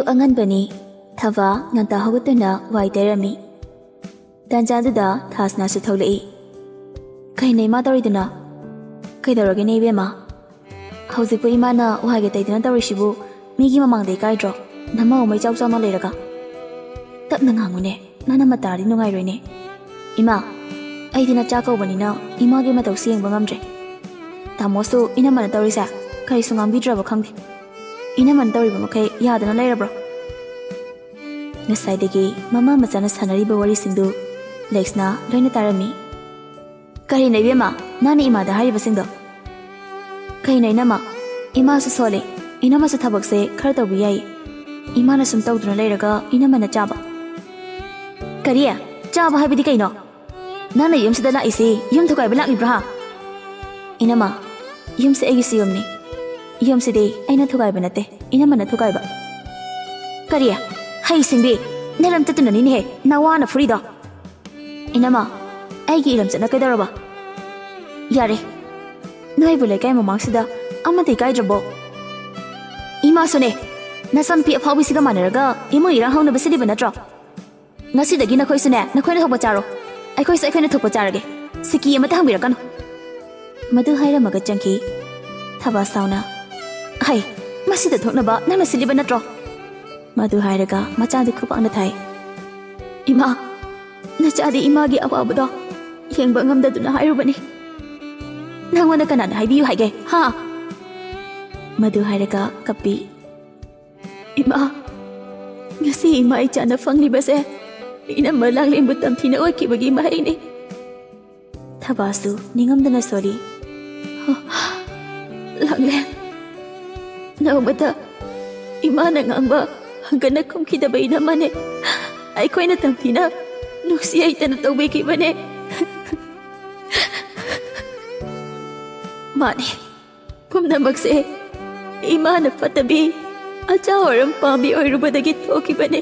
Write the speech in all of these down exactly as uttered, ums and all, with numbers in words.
ꯑꯉꯟꯕꯅꯤ꯫ ꯊꯕꯥ ꯉꯟꯇꯥ ꯍꯧꯒꯠꯇꯨꯅ ꯋꯥꯏ ꯇꯩꯔꯝꯃꯤ꯫ ꯇꯥꯟꯖꯥꯗꯨꯗ ꯊꯥꯁꯅꯥꯁꯨ ꯊꯣꯛꯂꯛꯏ꯫ "ꯀꯩꯅꯣ ꯏꯃꯥ ꯇꯧꯔꯤꯗꯨꯅ? ꯀꯩꯗꯧꯔꯒꯦꯅꯦ ꯏꯕꯦꯝꯃ? ꯍꯧꯖꯤꯛꯄꯨ ꯏꯃꯥꯅ ꯋꯥꯏꯒ ꯇꯩꯗꯅ ꯇꯧꯔꯤꯁꯤꯕꯨ ꯃꯤꯒꯤ ꯃꯃꯥꯡꯗ ꯏꯀꯥꯏꯗ꯭ꯔꯣ? ꯅꯃꯧ ꯑꯃ ꯏꯆꯥꯎ ꯆꯥꯎꯅ ꯂꯩꯔꯒ?" "ꯇꯞꯅ ꯉꯥꯡꯉꯨꯅꯦ, ꯅꯅꯝꯃ ꯇꯥꯔꯗꯤ ꯅꯨꯡꯉꯥꯏꯔꯣꯏꯅꯦ꯫ ꯏꯃꯥ, ꯑꯩꯗꯤ ꯅꯆꯥ ꯀꯧꯕꯅꯤꯅ ꯏꯃꯥꯒꯤ ꯃꯇꯧꯁꯤ ꯌꯦꯡꯕ ꯉꯝꯗ꯭ꯔꯦ꯫ ꯇꯥꯃꯣꯁꯨ ꯏꯅꯝꯃꯅ ꯇꯧꯔꯤꯁꯦ ꯀꯔꯤꯁꯨ ꯉꯥꯡꯕꯤꯗ꯭ꯔꯕ ꯈꯪꯗꯦ꯫ ꯏꯅꯝꯃꯅ ꯇꯧꯔꯤꯕ ꯃꯈꯩ ꯌꯥꯗꯅ ꯂꯩꯔꯕ꯭ꯔꯣ?" ꯉꯁꯥꯏꯗꯒꯤ ꯃꯃꯥ ꯃꯆꯥꯅ ꯁꯥꯟꯅꯔꯤꯕ ꯋꯥꯔꯤꯁꯤꯡꯗꯨ ꯂꯦꯛꯁꯅ ꯂꯣꯏꯅ ꯇꯥꯔꯝꯃꯤ꯫ "ꯀꯔꯤꯅꯣ ꯏꯕꯦꯝꯃ, ꯅꯪꯅ ꯏꯃꯥꯗ ꯍꯥꯏꯔꯤꯕꯁꯤꯡꯗꯣ?" "ꯀꯩꯅꯣ ꯏꯅꯝꯃ, ꯏꯃꯥꯁꯨ ꯁꯣꯜꯂꯤ, ꯏꯅꯝꯃꯁꯨ ꯊꯕꯛꯁꯦ ꯈꯔ ꯇꯧꯕꯤ ꯌꯥꯏ꯫ ꯏꯃꯥꯅ ꯁꯨꯝ ꯇꯧꯗꯨꯅ ꯂꯩꯔꯒ ꯏꯅꯝꯃꯅ ꯆꯥꯕ?" "ꯀꯔꯤ? ꯆꯥꯕ ꯍꯥꯏꯕꯗꯤ ꯀꯩꯅꯣ? ꯅꯪꯅ ꯌꯨꯝꯁꯤꯗ ꯂꯥꯛꯏꯁꯤ ꯌꯨꯝ ꯊꯨꯒꯥꯏꯕ ꯂꯥꯛꯂꯤꯕ꯭ꯔꯥ ꯍꯥ?" "ꯏꯅꯝꯃ, ꯌꯨꯝꯁꯦ ꯑꯩꯒꯤꯁꯨ ꯌꯨꯝꯅꯤ꯫ ꯌꯨꯝꯁꯤꯗꯤ ꯑꯩꯅ ꯊꯨꯒꯥꯏꯕ ꯅꯠꯇꯦ, ꯏꯅꯝꯃꯅ ꯊꯨꯒꯥꯏꯕ꯫" "ꯀꯔꯤ? ꯍꯩꯁꯤꯡꯕꯤ, ꯅꯔꯝ ꯆꯠꯇꯨꯅꯅꯤꯅꯦꯍꯦ ꯅꯋꯥꯅ ꯐꯨꯔꯤꯗꯣ꯫ ꯏꯅꯝꯃ, ꯑꯩꯒꯤ ꯏꯔꯝ ꯆꯠꯅ ꯀꯩꯗꯧꯔꯕ? ꯌꯥꯔꯦ, ꯅꯣꯏꯕꯨ ꯂꯩꯀꯥꯏ ꯃꯃꯥꯡꯁꯤꯗ ꯑꯃꯠꯇ ꯏꯀꯥꯏꯗ꯭ꯔꯕꯣ? ꯏꯃꯥꯁꯨꯅꯦ, ꯅꯆꯥꯅꯨꯄꯤ ꯑꯐꯥꯎꯕꯤꯁꯤꯒ ꯃꯥꯟꯅꯔꯒ ꯏꯃꯨꯡ ꯏꯔꯥꯡ ꯍꯧꯅꯕ ꯁꯤꯜꯂꯤꯕ ꯅꯠꯇ꯭ꯔꯣ? ꯉꯁꯤꯗꯒꯤ ꯅꯈꯣꯏꯁꯨꯅꯦ, ꯅꯈꯣꯏꯅ ꯊꯣꯛꯄ ꯆꯥꯔꯣ, ꯑꯩꯈꯣꯏꯁꯨ ꯑꯩꯈꯣꯏꯅ ꯊꯣꯛꯄ ꯆꯥꯔꯒꯦ꯫ ꯁꯤꯀꯤ ꯑꯃꯠꯇ ꯍꯪꯕꯤꯔꯛꯀꯅꯨ꯫" ꯃꯗꯨ ꯍꯥꯏꯔꯝꯃꯒ ꯆꯪꯈꯤ꯫ ꯊꯕꯥ ꯁꯥꯎꯅ, "ꯍꯩ, ꯃꯁꯤꯗ ꯊꯣꯛꯅꯕ ꯅꯪꯅ ꯁꯤꯜꯂꯤꯕ ꯅꯠꯇ꯭ꯔꯣ?" ꯃꯗꯨ ꯍꯥꯏꯔꯒ ꯃꯆꯥꯗꯨ ꯈꯨꯄꯥꯛꯅ ꯊꯥꯏ꯫ "ꯏꯃꯥ, ꯅꯆꯥꯗꯤ ꯏꯃꯥꯒꯤ ꯑꯋꯥꯕꯗꯣ ꯌꯦꯡꯕ ꯉꯝꯗꯗꯨꯅ ꯍꯥꯏꯔꯨꯕꯅꯤ꯫ ꯅꯪꯉꯣꯟꯗ ꯀꯅꯥꯅ ꯍꯥꯏꯕꯤꯌꯨ ꯍꯥꯏꯒꯦ, ꯍꯥ?" ꯃꯗꯨ ꯍꯥꯏꯔꯒ ꯀꯞꯄꯤ꯫ "ꯏꯃꯥ, ꯉꯁꯤ ꯏꯃꯥ ꯏꯆꯥꯅ ꯐꯪꯂꯤꯕꯁꯦ ꯏꯅꯝꯃ ꯂꯥꯡꯂꯦꯟꯕꯨ ꯇꯝꯊꯤꯅ ꯑꯣꯠꯈꯤꯕꯒꯤ ꯃꯍꯩꯅꯤ꯫" ꯊꯕꯥꯁꯨ ꯅꯤꯡꯉꯝꯗꯅ ꯁꯣꯜꯂꯤ꯫ "ꯂꯥꯡꯂꯦꯟ, ꯅꯣꯡꯃꯇ ꯏꯃꯥꯅ ꯉꯥꯡꯕ ꯍꯪꯒꯠꯅ ꯈꯨꯝꯈꯤꯗꯕ ꯏꯅꯝꯃꯅꯦ꯫ ꯑꯩꯈꯣꯏꯅ ꯇꯝꯊꯤꯅ ꯅꯨꯡꯁꯤ ꯍꯩꯇꯅ ꯇꯧꯕꯤꯈꯤꯕꯅꯦ꯫" "ꯃꯥꯅꯤ, ꯄꯨꯝꯅꯃꯛꯁꯦ ꯏꯃꯥꯅ ꯐꯠꯇꯕꯤ, ꯑꯆꯥ ꯑꯣꯏꯔꯝ ꯄꯥꯝꯕꯤ ꯑꯣꯏꯔꯨꯕꯗꯒꯤ ꯊꯣꯛꯈꯤꯕꯅꯦ꯫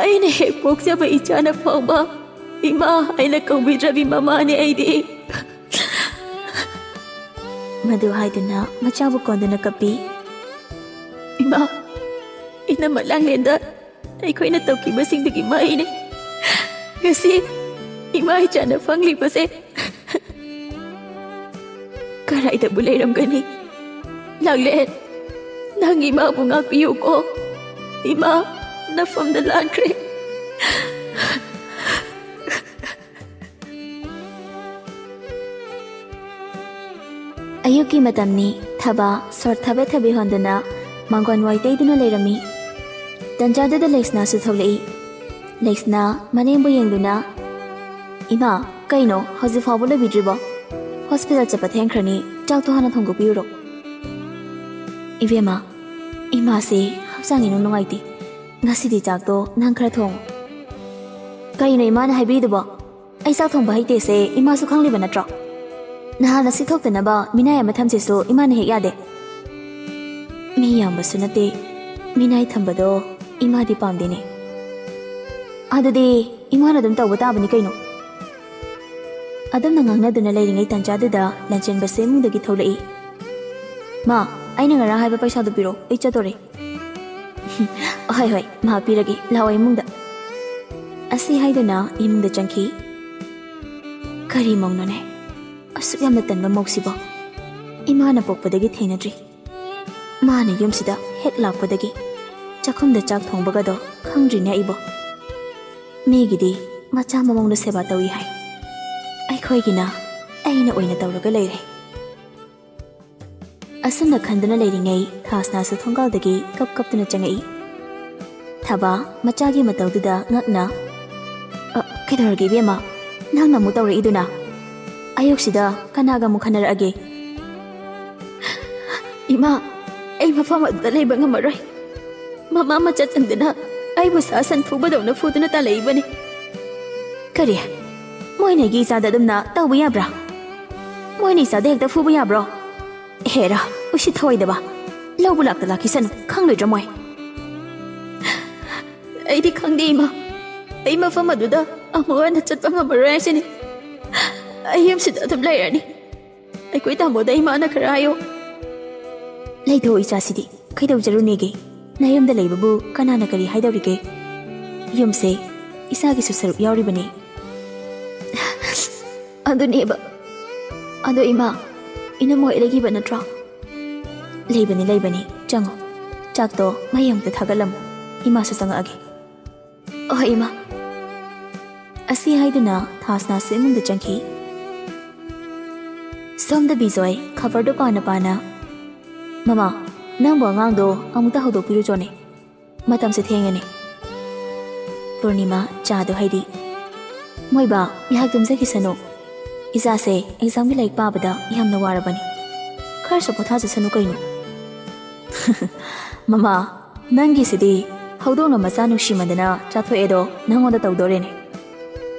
ꯑꯩꯅ ꯍꯦꯛ ꯄꯣꯛꯆꯕ ꯏꯆꯥꯅ ꯐꯥꯎꯕ ꯏꯃꯥ ꯍꯥꯏꯅ ꯀꯧꯕꯤꯗ꯭ꯔꯕꯤ ꯃꯃꯥꯅꯦ ꯑꯩꯗꯤ꯫" ꯃꯗꯨ ꯍꯥꯏꯗꯨꯅ ꯃꯆꯥꯕꯨ ꯀꯣꯟꯗꯨꯅ ꯀꯞꯄꯤ꯫ "ꯏꯃꯥ, ꯏꯅꯝꯃ ꯂꯥꯡꯂꯦꯟꯗ ꯑꯩꯈꯣꯏꯅ ꯇꯧꯈꯤꯕꯁꯤꯡꯗꯨꯒꯤ ꯃꯍꯩꯅꯤ꯫ ꯉꯁꯤ ꯏꯃꯥ ꯏꯆꯥꯅ ꯐꯪꯂꯤꯕꯁꯦ ꯀꯗꯥꯏꯗꯕꯨ ꯂꯩꯔꯝꯒꯅꯤ? ꯂꯥꯡꯂꯦꯟ, ꯅꯪ ꯏꯃꯥꯕꯨ ꯉꯥꯛꯄꯤꯌꯨꯀꯣ꯫ ꯏꯃꯥ ꯅꯐꯝꯗ ꯂꯥꯟꯈ꯭ꯔꯦ꯫ ꯑꯌꯨꯛꯀꯤ ꯃꯇꯝꯅꯤ꯫ ꯊꯕꯥ ꯁꯣꯔ ꯊꯕꯦ ꯊꯕꯦ ꯍꯣꯟꯗꯨꯅ ꯃꯪꯒꯣꯟ ꯋꯥꯏ ꯇꯩꯗꯨꯅ ꯂꯩꯔꯝꯃꯤ꯫ ꯇꯟꯖꯥꯗꯨꯗ ꯂꯩꯁꯅꯥꯁꯨ ꯊꯣꯛꯂꯛꯏ꯫ ꯂꯩꯁꯅꯥ ꯃꯅꯦꯝꯕꯨ ꯌꯦꯡꯗꯨꯅ, "ꯏꯃꯥ, ꯀꯩꯅꯣ ꯍꯧꯖꯤꯛ ꯐꯥꯎꯕ ꯂꯣꯏꯕꯤꯗ꯭ꯔꯤꯕꯣ? ꯍꯣꯁꯄꯤꯇꯥꯜ ꯆꯠꯄ ꯊꯦꯡꯈ꯭ꯔꯅꯤ, ꯆꯥꯛꯇꯣ ꯍꯥꯟꯅ ꯊꯣꯡꯗꯣꯛꯄꯤꯔꯨꯔꯣ꯫" "ꯏꯕꯦꯝꯃ, ꯏꯃꯥꯁꯦ ꯍꯛꯆꯥꯡ ꯏꯅꯨꯡ ꯅꯨꯡꯉꯥꯏꯇꯦ, ꯉꯁꯤꯗꯤ ꯆꯥꯛꯇꯣ ꯅꯪ ꯈꯔ ꯊꯣꯡꯉꯨ꯫" "ꯀꯩꯅꯣ ꯏꯃꯥꯅ ꯍꯥꯏꯕꯤꯗꯨꯕꯣ? ꯑꯩ ꯆꯥꯛ ꯊꯣꯡꯕ ꯍꯩꯇꯦꯁꯦ ꯏꯃꯥꯁꯨ ꯈꯪꯂꯤꯕ ꯅꯠꯇ꯭ꯔꯣ? ꯅꯍꯥꯟ ꯑꯁꯤ ꯊꯣꯛꯇꯅꯕ ꯃꯤꯅꯥꯏ ꯑꯃ ꯊꯝꯁꯦꯁꯨ ꯏꯃꯥꯅ ꯍꯦꯛ ꯌꯥꯗꯦ꯫" "ꯃꯤ ꯌꯥꯝꯕꯁꯨ ꯅꯠꯇꯦ, ꯃꯤꯅꯥꯏ ꯊꯝꯕꯗꯣ ꯏꯃꯥꯗꯤ ꯄꯥꯝꯗꯦꯅꯦ꯫" "ꯑꯗꯨꯗꯤ ꯏꯃꯥꯅ ꯑꯗꯨꯝ ꯇꯧꯕ ꯇꯥꯕꯅꯤ ꯀꯩꯅꯣ꯫" ꯑꯗꯨꯝꯅ ꯉꯥꯡꯅꯗꯨꯅ ꯂꯩꯔꯤꯉꯩ ꯇꯥꯟꯖꯥꯗꯨꯗ ꯂꯟꯆꯦꯟꯕꯁꯦ ꯏꯃꯨꯡꯗꯒꯤ ꯊꯣꯛꯂꯛꯏ꯫ "ꯃꯥ, ꯑꯩꯅ ꯉꯔꯥꯡ ꯍꯥꯏꯕ ꯄꯩꯁꯥꯗꯣ ꯄꯤꯔꯛꯑꯣ, ꯑꯩ ꯆꯠꯇꯣꯔꯦ꯫" "ꯍꯣꯏ, ꯍꯣꯏ, ꯃꯥ ꯄꯤꯔꯒꯦ, ꯂꯥꯛꯑꯣ ꯏꯃꯨꯡꯗ꯫" ꯑꯁꯤ ꯍꯥꯏꯗꯨꯅ ꯏꯃꯨꯡꯗ ꯆꯪꯈꯤ꯫ ꯀꯔꯤ ꯃꯧꯅꯣꯅꯦ? ꯑꯁꯨꯛ ꯌꯥꯝꯅ ꯇꯟꯕ ꯃꯧꯁꯤꯕꯣ ꯏꯃꯥꯅ ꯄꯣꯛꯄꯗꯒꯤ ꯊꯦꯡꯅꯗ꯭ꯔꯤ꯫ ꯃꯥꯅ ꯌꯨꯝꯁꯤꯗ ꯍꯦꯛ ꯂꯥꯛꯄꯗꯒꯤ ꯆꯥꯛꯈꯨꯝꯗ ꯆꯥꯛ ꯊꯣꯡꯕꯒꯗꯣ ꯈꯪꯗ꯭ꯔꯤꯅꯦ ꯑꯩꯕꯣ꯫ ꯃꯤꯒꯤꯗꯤ ꯃꯆꯥ ꯃꯃꯧꯅ ꯁꯦꯕꯥ ꯇꯧꯏ ꯍꯥꯏ, ꯑꯩꯈꯣꯏꯒꯤꯅ ꯑꯩꯅ ꯑꯣꯏꯅ ꯇꯧꯔꯒ ꯂꯩꯔꯦ꯫ ꯑꯁꯨꯝꯅ ꯈꯟꯗꯨꯅ ꯂꯩꯔꯤꯉꯩ ꯊꯥꯁꯅꯥꯁꯨ ꯊꯣꯡꯒꯥꯜꯗꯒꯤ ꯀꯞ ꯀꯞꯇꯨꯅ ꯆꯪꯉꯛꯏ꯫ ꯊꯕꯥ ꯃꯆꯥꯒꯤ ꯃꯇꯧꯗꯨꯗ ꯉꯛꯅ, "ꯑ, ꯀꯩꯗꯧꯔꯒꯦ ꯏꯕꯦꯝꯃ? ꯅꯪꯅ ꯑꯃꯨꯛ ꯇꯧꯔꯛꯏꯗꯨꯅ? ꯑꯌꯨꯛꯁꯤꯗ ꯀꯅꯥꯒ ꯑꯃꯨꯛ ꯈꯟꯅꯔꯛꯑꯒꯦ?" "ꯏꯃꯥ, ꯑꯩ ꯃꯐꯝ ꯑꯗꯨꯗ ꯂꯩꯕ ꯉꯝꯃꯔꯣꯏ꯫ ꯃꯃꯥ ꯃꯆꯥ ꯆꯪꯗꯨꯅ ꯑꯩꯕꯨ ꯁꯥ ꯁꯟ ꯐꯨꯕꯗꯧꯅ ꯐꯨꯗꯨꯅ ꯇꯥꯜꯂꯛꯏꯕꯅꯤ꯫" "ꯀꯔꯤ? ꯃꯣꯏꯅ ꯑꯩꯒꯤ ꯏꯆꯥꯗ ꯑꯗꯨꯝꯅ ꯇꯧꯕ ꯌꯥꯕ꯭ꯔꯥ? ꯃꯣꯏꯅ ꯏꯆꯥꯗ ꯍꯦꯛꯇ ꯐꯨꯕ ꯌꯥꯕ꯭ꯔꯣ? ꯍꯦꯔꯥ, ꯎꯁꯤꯠ ꯊꯑꯣꯏꯗꯕ꯫ ꯂꯧꯕ ꯂꯥꯛꯇ ꯂꯥꯛꯈꯤꯁꯅꯨ, ꯈꯪꯂꯣꯏꯗ꯭ꯔꯥ ꯃꯣꯏ?" "ꯑꯩꯗꯤ ꯈꯪꯗꯦ ꯏꯃꯥ꯫ ꯑꯩ ꯃꯐꯝ ꯑꯗꯨꯗ ꯑꯃꯨꯛ ꯍꯟꯅ ꯆꯠꯄ ꯉꯝꯃꯔꯣꯏ ꯍꯥꯏꯁꯤꯅꯤ꯫ ꯑꯩ ꯌꯨꯝꯁꯤꯗ ꯑꯗꯨꯝ ꯂꯩꯔꯅꯤ꯫ ꯑꯩꯈꯣꯏ ꯇꯥꯃꯣꯗ ꯏꯃꯥꯅ ꯈꯔ ꯍꯥꯏꯌꯣ꯫" "ꯂꯩꯊꯣꯛ ꯏꯆꯥꯁꯤꯗꯤ, ꯀꯩꯗꯧꯖꯔꯨꯅꯦꯒꯦ? ꯅꯌꯨꯝꯗ ꯂꯩꯕꯕꯨ ꯀꯅꯥꯅ ꯀꯔꯤ ꯍꯥꯏꯗꯧꯔꯤꯒꯦ? ꯌꯨꯝꯁꯦ ꯏꯆꯥꯒꯤꯁꯨ ꯁꯔꯨꯛ ꯌꯥꯎꯔꯤꯕꯅꯤ꯫ ꯑꯗꯨꯅꯦꯕ꯫ ꯑꯗꯣ ꯏꯃꯥ, ꯏꯅꯝꯃ ꯍꯣꯏ ꯂꯩꯈꯤꯕ ꯅꯠꯇ꯭ꯔꯣ? ꯂꯩꯕꯅꯤ, ꯂꯩꯕꯅꯤ꯫ ꯆꯪꯉꯣ꯫ ꯆꯥꯛꯇꯣ ꯃꯩ ꯑꯃꯨꯛꯇ ꯊꯥꯒꯠꯂꯝꯃꯨ꯫ ꯏꯃꯥꯁꯨ ꯆꯪꯉꯛꯑꯒꯦ꯫ ꯍꯣꯏ, ꯏꯃꯥ꯫ ꯑꯁꯤ ꯍꯥꯏꯗꯨꯅ ꯊꯥꯁꯅꯥꯁꯨ ꯏꯃꯨꯡꯗ ꯆꯪꯈꯤ꯫ ꯁꯣꯝꯗ ꯕꯤꯖꯣꯏ ꯈꯕꯔꯗꯨ ꯄꯥꯅ ꯄꯥꯅ, "ꯃꯃꯥ, ꯅꯪꯕꯨ ꯑꯉꯥꯡꯗꯣ ꯑꯃꯨꯛꯇ ꯍꯧꯗꯣꯛꯄꯤꯔꯨꯆꯣꯅꯦ꯫ ꯃꯇꯝꯁꯦ ꯊꯦꯡꯉꯅꯤ꯫" ꯄꯨꯔꯅꯤꯃꯥ ꯆꯥꯗꯨ ꯍꯩꯔꯤ꯫ "ꯃꯣꯏꯕꯥ, ꯉꯥꯏꯍꯥꯛ ꯇꯨꯝꯖꯈꯤꯁꯅꯨ꯫ ꯏꯆꯥꯁꯦ ꯑꯦꯛꯖꯥꯝꯒꯤ ꯂꯥꯏꯔꯤꯛ ꯄꯥꯕꯗ ꯌꯥꯝꯅ ꯋꯥꯔꯕꯅꯤ꯫ ꯈꯔꯁꯨ ꯄꯣꯊꯥꯖꯁꯅꯨ ꯀꯩꯅꯣ꯫" "ꯃꯃꯥ, ꯅꯪꯒꯤꯁꯤꯗꯤ ꯍꯧꯗꯣꯡꯅ ꯃꯆꯥ ꯅꯨꯡꯁꯤꯃꯟꯗꯅ ꯆꯥꯊꯣꯛꯑꯦꯗꯣ ꯅꯪꯉꯣꯟꯗ ꯇꯧꯗꯣꯔꯦꯅꯦ꯫"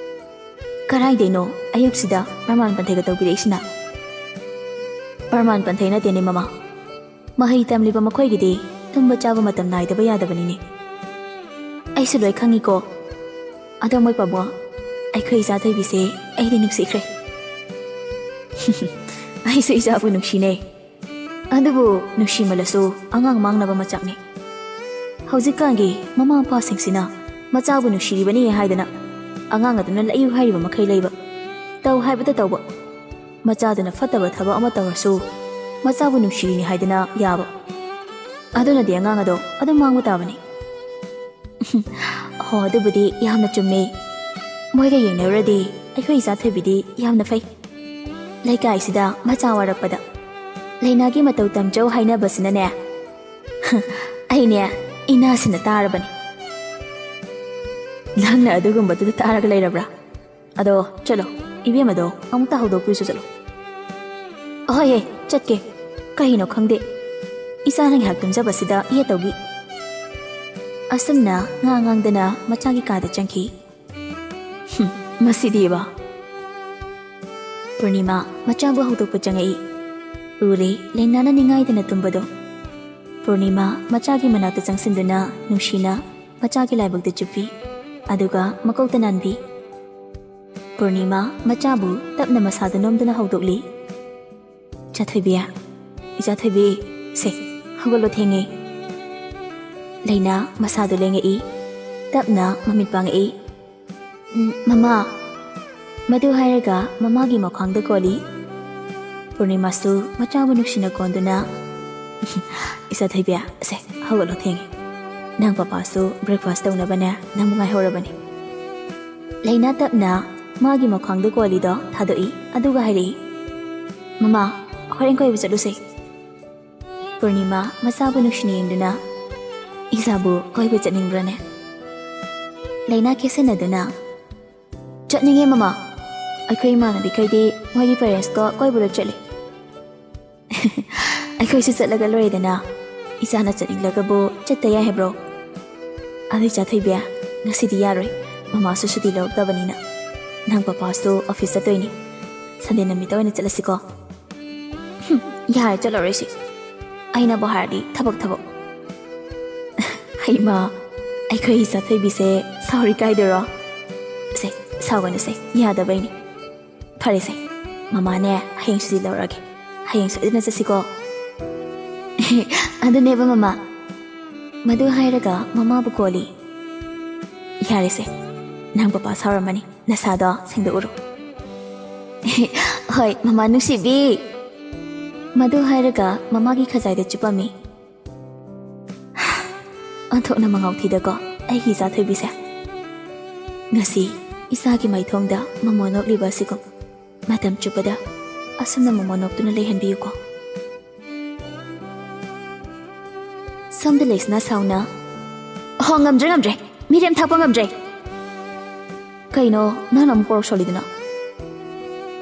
"ꯀꯔꯥꯏꯗꯩꯅꯣ ꯑꯌꯨꯛꯁꯤꯗ ꯄ꯭ꯔꯃꯥꯟ ꯄꯟꯊꯩꯒ ꯇꯧꯕꯤꯔꯛꯏꯁꯤꯅ?" "ꯄ꯭ꯔꯃꯥꯟ ꯄꯟꯊꯩ ꯅꯠꯇꯦꯅꯦ ꯃꯃꯥ꯫ ꯃꯍꯩ ꯇꯝꯂꯤꯕ ꯃꯈꯣꯏꯒꯤꯗꯤ ꯇꯨꯝꯕ ꯆꯥꯕ ꯃꯇꯝ ꯅꯥꯏꯗꯕ ꯌꯥꯗꯕꯅꯤꯅꯦ꯫" "ꯑꯩꯁꯨ ꯂꯣꯏ ꯈꯪꯉꯤꯀꯣ꯫ ꯑꯗꯣ ꯃꯣꯏ ꯄꯥꯕꯨꯡ, ꯑꯩꯈꯣꯏ ꯏꯆꯥ ꯊꯣꯏꯕꯤꯁꯦ ꯑꯩꯗꯤ ꯅꯨꯡꯁꯤꯈ꯭ꯔꯦ꯫" "ꯑꯩꯁꯨ ꯏꯆꯥꯕꯨ ꯅꯨꯡꯁꯤꯅꯦ꯫ ꯑꯗꯨꯕꯨ ꯅꯨꯡꯁꯤꯃꯜꯂꯁꯨ ꯑꯉꯥꯡ ꯃꯥꯡꯅꯕ ꯃꯆꯥꯛꯅꯤ꯫ ꯍꯧꯖꯤꯛꯀꯥꯟꯒꯤ ꯃꯃꯥ ꯃꯄꯥꯁꯤꯡꯁꯤꯅ ꯃꯆꯥꯕꯨ ꯅꯨꯡꯁꯤꯔꯤꯕꯅꯤ ꯍꯥꯏꯗꯅ ꯑꯉꯥꯡ ꯑꯗꯨꯅ ꯂꯩꯌꯨ ꯍꯥꯏꯔꯤꯕ ꯃꯈꯩ ꯂꯩꯕ, ꯇꯧ ꯍꯥꯏꯕꯗ ꯇꯧꯕ, ꯃꯆꯥꯗꯨꯅ ꯐꯠꯇꯕ ꯊꯕꯛ ꯑꯃ ꯇꯧꯔꯁꯨ ꯃꯆꯥꯕꯨ ꯅꯨꯡꯁꯤꯔꯤꯅꯤ ꯍꯥꯏꯗꯅ ꯌꯥꯕ, ꯑꯗꯨꯅꯗꯤ ꯑꯉꯥꯡ ꯑꯗꯣ ꯑꯗꯨꯝ ꯃꯥꯡꯕ ꯇꯥꯕꯅꯤ꯫" "ꯍꯣ, ꯑꯗꯨꯕꯨꯗꯤ ꯌꯥꯝꯅ ꯆꯨꯝꯃꯦ꯫ ꯃꯣꯏꯒ ꯌꯦꯡꯅꯔꯨꯔꯗꯤ ꯑꯩꯈꯣꯏ ꯏꯆꯥ ꯊꯣꯏꯕꯤꯗꯤ ꯌꯥꯝꯅ ꯐꯩ꯫ ꯂꯩꯀꯥꯏꯁꯤꯗ ꯃꯆꯥ ꯋꯥꯔꯛꯄꯗ ꯂꯥꯏꯅꯥꯒꯤ ꯃꯇꯧ ꯇꯝꯖꯧ ꯍꯥꯏꯅꯕꯁꯤꯅꯅꯦ, ꯑꯩꯅꯦ ꯏꯅꯥꯁꯤꯅ ꯇꯥꯔꯕꯅꯤ꯫" "ꯅꯪꯅ ꯑꯗꯨꯒꯨꯝꯕꯗꯨꯗ ꯇꯥꯔꯒ ꯂꯩꯔꯕ꯭ꯔꯥ? ꯑꯗꯣ ꯆꯠꯂꯣ, ꯏꯕꯦꯝꯃꯗꯣ ꯑꯃꯨꯛꯇ ꯍꯧꯗꯣꯛꯄꯤꯔꯨꯆꯣ ꯆꯠꯂꯣ꯫" "ꯑꯍꯣꯏꯍꯦ, ꯆꯠꯀꯦ꯫ ꯀꯩꯅꯣ ꯈꯪꯗꯦ, ꯏꯆꯥꯅ ꯉꯥꯏꯍꯥꯛ ꯇꯨꯝꯖꯕꯁꯤꯗ ꯌꯦꯠ ꯇꯧꯕꯤ꯫" ꯑꯁꯨꯝꯅ ꯉꯥꯡ ꯉꯥꯡꯗꯅ ꯃꯆꯥꯒꯤ ꯀꯥꯗ ꯆꯪꯈꯤ꯫ "ꯍꯨꯝ, ꯃꯁꯤꯗꯤꯕ꯫" ꯄꯨꯔꯅꯤꯃꯥ ꯃꯆꯥꯕꯨ ꯍꯧꯗꯣꯛꯄ ꯆꯪꯉꯛꯏ꯫ ꯎꯔꯦ ꯂꯩꯅꯥꯅ ꯅꯤꯡꯉꯥꯏꯗꯅ ꯇꯨꯝꯕꯗꯣ꯫ ꯄꯨꯔꯅꯤꯃꯥ ꯃꯆꯥꯒꯤ ꯃꯅꯥꯛꯇ ꯆꯪꯁꯤꯟꯗꯨꯅ ꯅꯨꯡꯁꯤꯅ ꯃꯆꯥꯒꯤ ꯂꯥꯏꯕꯛꯇ ꯆꯨꯞꯄꯤ, ꯑꯗꯨꯒ ꯃꯀꯣꯛꯇ ꯅꯥꯟꯕꯤ꯫ ꯄꯨꯔꯅꯤꯃꯥ ꯃꯆꯥꯕꯨ ꯇꯞꯅ ꯃꯁꯥꯗ ꯅꯣꯝꯗꯨꯅ ꯍꯧꯗꯣꯛꯂꯤ꯫ "ꯏꯆꯥ ꯊꯣꯏꯕꯤ, ꯏꯆꯥ ꯊꯣꯏꯕꯤ, ꯁꯦ, ꯍꯧꯒꯠꯂꯣ, ꯊꯦꯡꯉꯦ꯫" ꯂꯩꯅꯥ ꯃꯁꯥꯗꯨ ꯂꯦꯡꯉꯛꯏ꯫ ꯇꯞꯅ ꯃꯃꯤꯠ ꯄꯥꯡꯉꯛꯏ꯫ "ꯎꯝ, ꯃꯃꯥ!" ꯃꯗꯨ ꯍꯥꯏꯔꯒ ꯃꯃꯥꯒꯤ ꯃꯈ꯭ꯋꯥꯡꯗ ꯀꯣꯜꯂꯤ꯫ ꯄꯨꯔꯅꯤꯃꯥꯁꯨ ꯃꯆꯥꯕꯨ ꯅꯨꯡꯁꯤꯅ ꯀꯣꯟꯗꯨꯅ, "ꯏꯆꯥ ꯊꯣꯏꯕꯤ, ꯁꯦ, ꯍꯧꯒꯠꯂꯣ, ꯊꯦꯡꯉꯦ꯫ ꯅꯪ ꯄꯄꯥꯁꯨ breakfast ꯇꯧꯅꯕꯅꯦ ꯅꯪꯕꯨ ꯉꯥꯏꯍꯧꯔꯕꯅꯤ꯫" ꯂꯩꯅꯥ ꯇꯞꯅ ꯃꯥꯒꯤ ꯃꯈ꯭ꯋꯥꯡꯗ ꯀꯣꯜꯂꯤꯗꯣ ꯊꯥꯗꯣꯛꯏ, ꯑꯗꯨꯒ ꯍꯥꯏꯔꯛꯏ, "ꯃꯃꯥ, ꯍꯣꯔꯦꯟ ꯀꯣꯏꯕ ꯆꯠꯂꯨꯁꯦ꯫" ꯄꯨꯔꯅꯤꯃꯥ ꯃꯆꯥꯕꯨ ꯅꯨꯡꯁꯤꯅ ꯌꯦꯡꯗꯨꯅ, "ꯏꯆꯥꯕꯨ ꯀꯣꯏꯕ ꯆꯠꯅꯤꯡꯕ꯭ꯔꯅꯦ?" ꯂꯩꯅꯥ ꯀꯦꯁꯟꯅꯗꯨꯅ, "ꯆꯠꯅꯤꯡꯉꯦ, ꯃꯃꯥ꯫ ꯑꯩꯈꯣꯏ ꯏꯃꯥꯟꯅꯕꯤꯈꯩꯗꯤ ꯃꯣꯏꯒꯤ parentsꯀ ꯀꯣꯏꯕꯗ ꯆꯠꯂꯤ꯫ ꯑꯩꯈꯣꯏꯁꯨ ꯆꯠꯂꯒ ꯂꯣꯏꯔꯦꯗꯅ꯫ ꯏꯆꯥꯅ ꯆꯠꯅꯤꯡꯂꯒꯕꯨ ꯆꯠꯇ ꯌꯥꯏ ꯍꯥꯏꯕ꯭ꯔꯣ? ꯑꯗꯨ ꯏꯆꯥ ꯊꯣꯏꯕꯤ, ꯉꯁꯤꯗꯤ ꯌꯥꯔꯣꯏ꯫ ꯃꯃꯥꯁꯨ ꯁꯨꯇꯤ ꯂꯧꯔꯛꯇꯕꯅꯤꯅ꯫ ꯅꯪ ꯄꯄꯥꯁꯨ office ꯆꯠꯇꯣꯏꯅꯤ꯫ Sunday ꯅꯨꯃꯤꯠꯇ ꯑꯣꯏꯅ ꯆꯠꯂꯁꯤꯀꯣ?" "ꯍꯨꯝ, ꯌꯥꯔꯦ, ꯆꯠꯂꯔꯣꯏꯁꯤ꯫ ꯑꯩꯅꯕꯨ ꯍꯥꯏꯔꯗꯤ ꯊꯕꯛ, ꯊꯕꯛ꯫" "ꯍꯩꯃꯥ, ꯑꯩꯈꯣꯏ ꯏꯆꯥ ꯊꯣꯏꯕꯤꯁꯦ ꯁꯥꯎꯔꯤ ꯀꯥꯏꯗꯨꯔꯣ?" "ꯁꯦ, ꯁꯥꯎꯒꯅꯨꯁꯦ, ꯌꯥꯗꯕꯩꯅꯤ꯫ ꯐꯔꯦꯁꯦ, ꯃꯃꯥꯅꯦ ꯍꯌꯦꯡ ꯁꯨꯇꯤ ꯂꯧꯔꯒꯦ꯫ ꯍꯌꯦꯡ ꯁꯣꯏꯗꯅ ꯆꯠꯁꯤꯀꯣ?" "ꯑꯗꯨꯅꯦꯕ, ꯃꯃꯥ꯫" ꯃꯗꯨ ꯍꯥꯏꯔꯒ ꯃꯃꯥꯕꯨ ꯀꯣꯜꯂꯤ꯫ "ꯌꯥꯔꯦꯁꯦ, ꯅꯪ ꯄꯄꯥ ꯁꯥꯎꯔꯝꯃꯅꯤ, ꯅꯁꯥꯗꯣ ꯁꯦꯡꯗꯣꯛꯎꯔꯣ꯫" "ꯍꯣꯏ, ꯃꯃꯥ ꯅꯨꯡꯁꯤꯕꯤ꯫" ꯃꯗꯨ ꯍꯥꯏꯔꯒ ꯃꯃꯥꯒꯤ ꯈꯖꯥꯏꯗ ꯆꯨꯞꯄꯝꯃꯤ꯫ "ꯑꯣꯟꯊꯣꯛꯅ ꯃꯉꯥꯎ ꯊꯤꯗꯀꯣ ꯑꯩꯒꯤ ꯏꯆꯥ ꯊꯣꯏꯕꯤꯁꯦ꯫ ꯉꯁꯤ ꯏꯆꯥꯒꯤ ꯃꯥꯏꯊꯣꯡꯗ ꯃꯃꯣꯟ ꯅꯣꯛꯂꯤꯕ ꯑꯁꯤꯒꯨꯝ ꯃꯇꯝ ꯆꯨꯞꯄꯗ ꯑꯁꯨꯝꯅ ꯃꯃꯣꯟ ꯅꯣꯛꯇꯨꯅ ꯂꯩꯍꯟꯕꯤꯌꯨꯀꯣ꯫" ꯁꯣꯝꯗ ꯂꯩꯁꯅꯥ ꯁꯥꯎꯅ, "ꯍꯣ, ꯉꯝꯗ꯭ꯔꯦ, ꯉꯝꯗ꯭ꯔꯦ, ꯃꯤꯔꯦꯝ ꯊꯥꯛꯄ ꯉꯝꯗ꯭ꯔꯦ꯫" "ꯀꯩꯅꯣ ꯅꯪꯅ ꯑꯃꯨꯛ ꯄꯣꯔꯣꯛ ꯁꯣꯜꯂꯤꯗꯨꯅ?"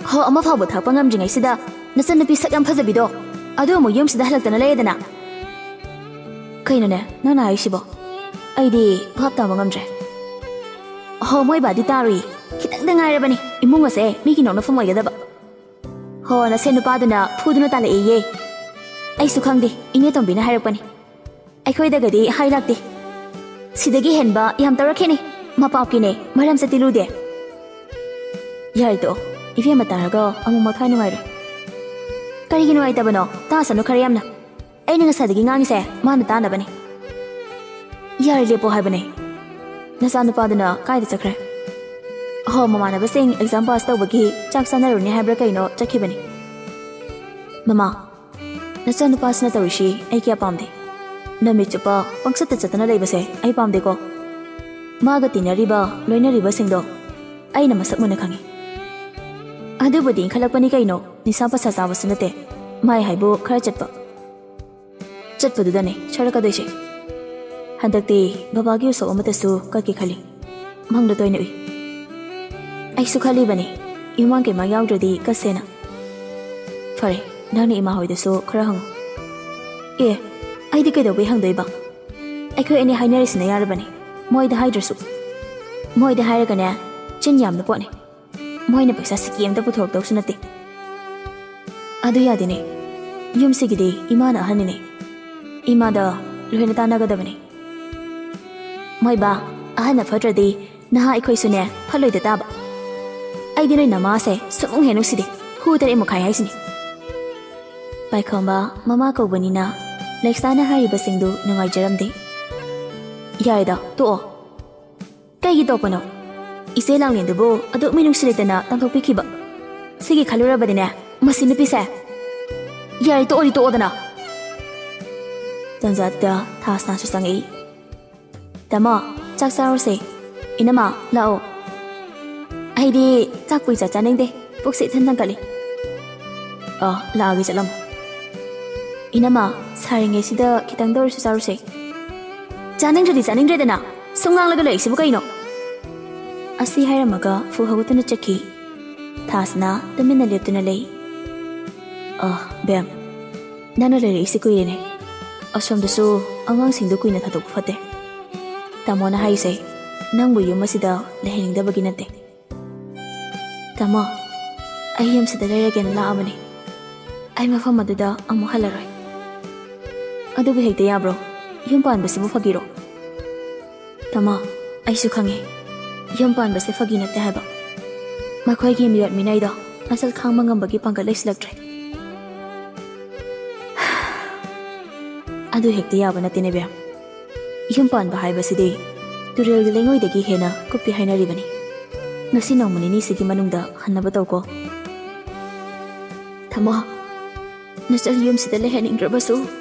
"ꯍꯣ, ꯑꯃ ꯐꯥꯎꯕ ꯊꯥꯛꯄ ꯉꯝꯗ꯭ꯔꯤꯉꯩꯁꯤꯗ ꯅꯆꯟꯅꯨꯄꯤ ꯁꯛ ꯌꯥꯝ ꯐꯖꯕꯤꯗꯣ ꯑꯗꯨ ꯑꯃꯨꯛ ꯌꯨꯝꯁꯤꯗ ꯍꯜꯂꯛꯇꯅ ꯂꯩꯔꯦꯗꯅ꯫" "ꯀꯩꯅꯣꯅꯦ ꯅꯪꯅ ꯍꯥꯏꯔꯤꯁꯤꯕꯣ? ꯑꯩꯗꯤ ꯚꯥꯞ ꯇꯥꯕ ꯉꯝꯗ꯭ꯔꯦ꯫" "ꯍꯣ, ꯃꯣꯏ ꯕꯥꯗꯤ ꯇꯥꯔꯨꯏ, ꯈꯤꯇꯪꯗ ꯉꯥꯏꯔꯕꯅꯤ ꯏꯃꯨꯡ ꯑꯁꯦ ꯃꯤꯒꯤ ꯅꯣꯛꯅꯐꯝ ꯑꯣꯏꯒꯗꯕ꯫ ꯍꯣ, ꯅꯁꯦꯟ ꯅꯨꯄꯥꯗꯨꯅ ꯐꯨꯗꯨꯅ ꯇꯥꯜꯂꯛꯑꯦꯌꯦ꯫ ꯑꯩꯁꯨ ꯈꯪꯗꯦ, ꯏꯅꯦ ꯇꯣꯝꯕꯤꯅ ꯍꯥꯏꯔꯛꯄꯅꯤ꯫ ꯑꯩꯈꯣꯏꯗꯒꯗꯤ ꯍꯥꯏ ꯂꯥꯛꯇꯦ꯫ ꯁꯤꯗꯒꯤ ꯍꯦꯟꯕ ꯌꯥꯝ ꯇꯧꯔꯛꯈꯤꯅꯤ꯫ ꯃꯄꯥꯞꯀꯤꯅꯦ, ꯃꯔꯝ ꯆꯠꯇꯤ ꯂꯨꯗꯦ꯫" "ꯌꯥꯔꯦ ꯇꯣꯛꯑꯣ, ꯏꯕꯦꯝꯃ ꯇꯥꯔꯒ ꯑꯃꯨꯛ ꯃꯊ꯭ꯋꯥꯏ ꯅꯨꯡꯉꯥꯏꯔꯣꯏ꯫" "ꯀꯔꯤꯒꯤ ꯅꯨꯡꯉꯥꯏꯇꯕꯅꯣ? ꯇꯥꯁꯅꯨ ꯈꯔ ꯌꯥꯝꯅ꯫ ꯑꯩꯅ ꯉꯁꯥꯏꯗꯒꯤ ꯉꯥꯡꯉꯤꯁꯦ ꯃꯥꯅ ꯇꯥꯅꯕꯅꯤ꯫" ꯌꯥꯔꯦ, ꯂꯦꯞꯄꯣ ꯍꯥꯏꯕꯅꯦ꯫ ꯅꯆꯥꯅꯨꯄꯥꯗꯨꯅ ꯀꯥꯏꯗ ꯆꯠꯈ꯭ꯔꯦ? ꯑꯍꯣ, ꯃꯃꯥꯟꯅꯕꯁꯤꯡ exam pass ꯇꯧꯕꯒꯤ ꯆꯥꯛ ꯆꯥꯅꯔꯨꯅꯤ ꯍꯥꯏꯕ꯭ꯔꯥ ꯀꯩꯅꯣ ꯆꯠꯈꯤꯕꯅꯤ꯫ ꯃꯃꯥ, ꯅꯆꯥꯅꯨꯄꯥꯁꯤꯅ ꯇꯧꯔꯤꯁꯤ ꯑꯩ ꯀꯌꯥ ꯄꯥꯝꯗꯦ꯫ ꯅꯨꯃꯤꯠ ꯆꯨꯞꯄ ꯄꯪꯆꯠꯇ ꯆꯠꯇꯅ ꯂꯩꯕꯁꯦ ꯑꯩ ꯄꯥꯝꯗꯦꯀꯣ꯫ ꯃꯥꯒ ꯇꯤꯟꯅꯔꯤꯕ, ꯂꯣꯏꯅꯔꯤꯕꯁꯤꯡꯗꯣ ꯑꯩꯅ ꯃꯁꯛ ꯃꯨꯟꯅ ꯈꯪꯉꯤ꯫ ꯑꯗꯨꯕꯨꯗꯤ ꯏꯟꯈꯠꯂꯛꯄꯅꯤ ꯀꯩꯅꯣ, ꯅꯤꯁꯥ ꯄꯁꯥ ꯆꯥꯕꯁꯨ ꯅꯠꯇꯦ꯫ ꯃꯥꯏ ꯍꯥꯏꯕꯨ ꯈꯔ ꯆꯠꯄ꯫ ꯆꯠꯄꯗꯨꯗꯅꯦ ꯁꯣꯏꯔꯛꯀꯗꯣꯏꯁꯦ꯫ ꯍꯟꯗꯛꯇꯤ ꯕꯕꯥꯒꯤ ꯎꯁꯣꯞ ꯑꯃꯠꯇꯁꯨ ꯀꯠꯀꯦ ꯈꯜꯂꯤ꯫ ꯃꯪꯗ ꯇꯣꯏꯅ ꯎꯏ꯫ ꯑꯩꯁꯨ ꯈꯜꯂꯤꯕꯅꯤ, ꯏꯃꯥꯡ ꯀꯩꯃꯥꯡ ꯌꯥꯎꯗ꯭ꯔꯗꯤ ꯀꯠꯁꯦꯅ꯫ ꯐꯔꯦ, ꯅꯪꯅ ꯏꯃꯥ ꯍꯣꯏꯗꯁꯨ ꯈꯔ ꯍꯪꯉꯨ꯫ ꯑꯦ, ꯑꯩꯗꯤ ꯀꯩꯗꯧꯕꯩ ꯍꯪꯗꯣꯏꯕ? ꯑꯩꯈꯣꯏ ꯑꯅꯤ ꯍꯥꯏꯅꯔꯤꯁꯤꯅ ꯌꯥꯔꯕꯅꯤ, ꯃꯣꯏꯗ ꯍꯥꯏꯗ꯭ꯔꯁꯨ꯫ ꯃꯣꯏꯗ ꯍꯥꯏꯔꯒꯅꯦ, ꯆꯤꯟ ꯌꯥꯝꯕ ꯄꯣꯠꯅꯤ꯫ ꯃꯣꯏꯅ ꯄꯩꯁꯥ ꯁꯤꯀꯤ ꯑꯝꯇ ꯄꯨꯊꯣꯔꯛꯇꯧꯁꯨ ꯅꯠꯇꯦ꯫ ꯑꯗꯨ ꯌꯥꯗꯦꯅꯦ, ꯌꯨꯝꯁꯤꯒꯤꯗꯤ ꯏꯃꯥꯅ ꯑꯍꯟꯅꯤꯅꯦ꯫ ꯏꯃꯥꯗ ꯂꯣꯏꯅ ꯇꯥꯟꯅꯒꯗꯕꯅꯤ꯫ ꯃꯣꯏ ꯕꯥ, ꯑꯍꯟꯅ ꯐꯠꯇ꯭ꯔꯗꯤ ꯅꯍꯥ ꯑꯩꯈꯣꯏꯁꯨꯅꯦ ꯐꯠꯂꯣꯏꯗ ꯇꯥꯕ꯫ ꯑꯩꯗꯤ ꯅꯣꯏ ꯅꯃꯥꯁꯦ ꯁꯨꯡꯅꯨꯡ ꯍꯦꯛ ꯅꯨꯡꯁꯤꯗꯦ, ꯍꯨ ꯇꯔꯦꯠ ꯃꯈꯥꯏ ꯍꯥꯏꯁꯤꯅꯤ꯫ ꯄꯥꯏꯈꯣꯝꯕ ꯃꯃꯥ ꯀꯧꯕꯅꯤꯅ ꯂꯩꯁꯥꯅ ꯍꯥꯏꯔꯤꯕꯁꯤꯡꯗꯨ ꯅꯨꯡꯉꯥꯏꯖꯔꯝꯗꯦ꯫ ꯌꯥꯔꯦꯗ, ꯇꯣꯛꯑꯣ꯫ ꯀꯩꯒꯤ ꯇꯣꯛꯄꯅꯣ? ꯏꯆꯦ ꯂꯥꯡꯂꯦꯟꯗꯨꯕꯨ ꯑꯗꯨꯛ ꯃꯤꯅꯨꯡꯁꯤ ꯂꯩꯇꯅ ꯇꯥꯟꯊꯣꯛꯄꯤꯈꯤꯕ꯫ ꯁꯤꯒꯤ ꯈꯜꯂꯨꯔꯕꯗꯤꯅꯦ, ꯃꯁꯤ ꯅꯨꯄꯤꯁꯦ꯫ ꯌꯥꯔꯦ, ꯇꯣꯛꯑꯣꯗꯤ ꯇꯣꯛꯑꯣꯗꯅ꯫ ꯇꯟꯖꯥꯗꯨꯗ ꯊꯥꯁꯅꯥꯁꯨ ꯆꯪꯉꯛꯏ꯫ ꯇꯥꯃꯣ, ꯆꯥꯛ ꯆꯥꯔꯨꯁꯦ꯫ ꯏꯅꯝꯃ, ꯂꯥꯛꯑꯣ꯫ ꯑꯩꯗꯤ ꯆꯥꯛꯄꯨ ꯏꯆꯥ ꯆꯥꯅꯤꯡꯗꯦ, ꯄꯨꯛꯁꯦ ꯏꯊꯟ ꯊꯟꯒꯠꯂꯤ꯫ ꯑ, ꯂꯥꯛꯑꯒꯦ, ꯆꯠꯂꯝꯃꯣ꯫ ꯏꯅꯝꯃ, ꯁꯥꯔꯤꯉꯩꯁꯤꯗ ꯈꯤꯇꯪꯗ ꯑꯣꯏꯔꯁꯨ ꯆꯥꯔꯨꯁꯦ꯫ ꯆꯥꯅꯤꯡꯗ꯭ꯔꯗꯤ ꯆꯥꯅꯤꯡꯗ꯭ꯔꯦꯗꯅ, ꯁꯨꯝ ꯉꯥꯡꯂꯒ ꯂꯩꯔꯤꯁꯤꯕꯨ ꯀꯩꯅꯣ? ꯑꯁꯤ ꯍꯥꯏꯔꯝꯃꯒ ꯐꯨ ꯍꯧꯒꯠꯇꯨꯅ ꯆꯠꯈꯤ꯫ ꯊꯥꯁꯅꯥ ꯇꯨꯃꯤꯟꯅ ꯂꯦꯞꯇꯨꯅ ꯂꯩ꯫ ꯑ, ꯕꯦꯝ, ꯅꯪꯅ ꯂꯩꯔꯛꯏꯁꯤ ꯀꯨꯏꯔꯦꯅꯦ꯫ ꯑꯁꯣꯝꯗꯁꯨ ꯑꯉꯥꯡꯁꯤꯡꯗꯨ ꯀꯨꯏꯅ ꯊꯥꯗꯣꯛꯄ ꯐꯠꯇꯦ꯫ ꯇꯥꯃꯣꯅ ꯍꯥꯏꯁꯦ ꯅꯪꯕꯨ ꯌꯨꯝ ꯑꯁꯤꯗ ꯂꯩꯍꯟꯅꯤꯡꯗꯕꯒꯤ ꯅꯠꯇꯦ꯫ ꯇꯥꯃꯣ, ꯑꯩ ꯌꯨꯝꯁꯤꯗ ꯂꯩꯔꯒꯦꯅ ꯂꯥꯛꯑꯕꯅꯤ꯫ ꯑꯩ ꯃꯐꯝ ꯑꯗꯨꯗ ꯑꯃꯨꯛ ꯍꯜꯂꯔꯣꯏ꯫ ꯑꯗꯨꯕꯨ ꯍꯦꯛꯇ ꯌꯥꯕ꯭ꯔꯣ? ꯌꯨꯝ ꯄꯥꯟꯕꯁꯤꯕꯨ ꯐꯥꯒꯤꯔꯣ? ꯇꯥꯃꯣ, ꯑꯩꯁꯨ ꯈꯪꯉꯦ, ꯌꯨꯝ ꯄꯥꯟꯕꯁꯦ ꯐꯥꯒꯤ ꯅꯠꯇꯦ ꯍꯥꯏꯕ꯫ ꯃꯈꯣꯏꯒꯤ ꯃꯤꯑꯣꯠ ꯃꯤꯅꯩꯗꯣ ꯃꯁꯜ ꯈꯥꯡꯕ ꯉꯝꯕꯒꯤ ꯄꯥꯡꯒꯜ ꯂꯩꯁꯤꯜꯂꯛꯇ꯭ꯔꯦ꯫ ꯑꯗꯨ ꯍꯦꯛꯇ ꯌꯥꯕ ꯅꯠꯇꯦꯅꯦ, ꯕꯦꯝ꯫ ꯌꯨꯝ ꯄꯥꯟꯕ ꯍꯥꯏꯕꯁꯤꯗꯤ ꯇꯨꯔꯦꯜꯒꯤ ꯂꯩꯉꯣꯏꯗꯒꯤ ꯍꯦꯟꯅ ꯀꯨꯞꯄꯤ ꯍꯥꯏꯅꯔꯤꯕꯅꯤ꯫ ꯉꯁꯤ ꯅꯣꯡꯃ ꯅꯤꯅꯤꯁꯤꯒꯤ ꯃꯅꯨꯡꯗ ꯍꯟꯅꯕ ꯇꯧꯀꯣ꯫ ꯊꯝꯃꯣ, ꯅꯆꯜ ꯌꯨꯝꯁꯤꯗ ꯂꯩꯍꯟꯅꯤꯡꯗ꯭ꯔꯕꯁꯨ